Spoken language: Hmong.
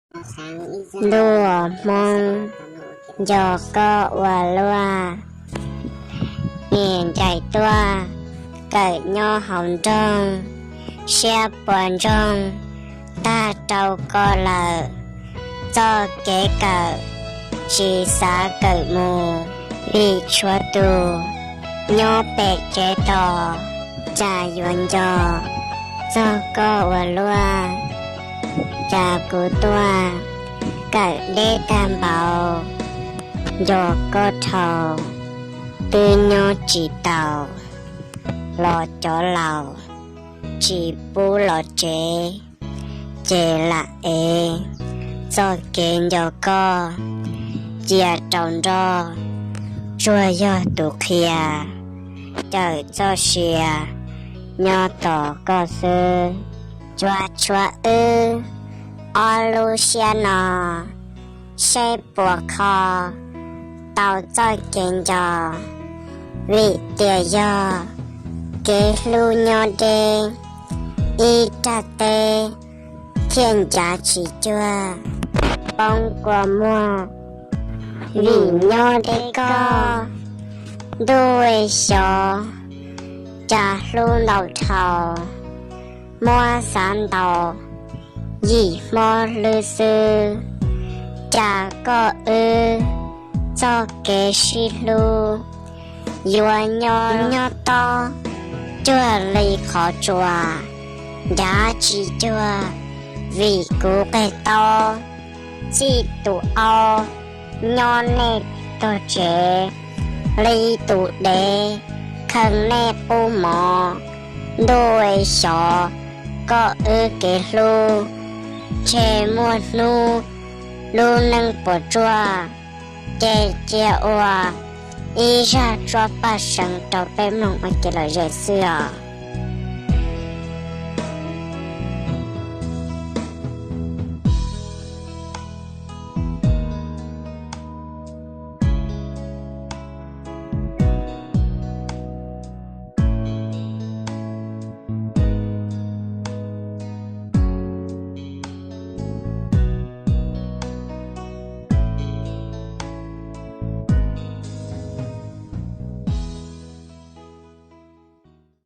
Ntuj Hmoob, nco koj ua luaj, niam ncaim tuaj kawm nyob hauv nroog, siab puas ntsoog tag rau koj lawm. Txoj kev kawm tsis xav kawm mus, vim tshuav tus nyob pem tsev tos, cas yuav nco txog koj ua luaj. Cas kuv tuaj kawm deb tag npaum, nco koj dhau, twb nyob tsis taus, los cov laus tsis pub los tsev, ces lam ev txoj kev nco koj cia rau nroj. Tsuas yog tus qhia cawm txoj sia nyob tos koj xwb. Tsuas tshuav wb ob lub siab no, seb puas kho tau txoj kev nco, vim tias yog kev hlub nyob deb, ib raj teb thiaj ncav tsis cuag poob kua muag. Vim nyob deb koj ntuj xyov, cas hlub ntau dhau, muab xav ntaus yim hmo hlwb xwb. Cas koj wb txoj kev sib hlub yuav nyob nyob tob cuag li qhov tsua, ncav tsis cuag vim kuv qig taub. Txij tus aub nyob nej tog tsev, li tus dev kheev nej qub mov. Ntuj xyov, koj wb kev hlub ntshe muaj hnub lub neej puas tsuaj, ces cia ua ib zaj tsuab paj seev rau peb mloog ua kev lom zem xwb os.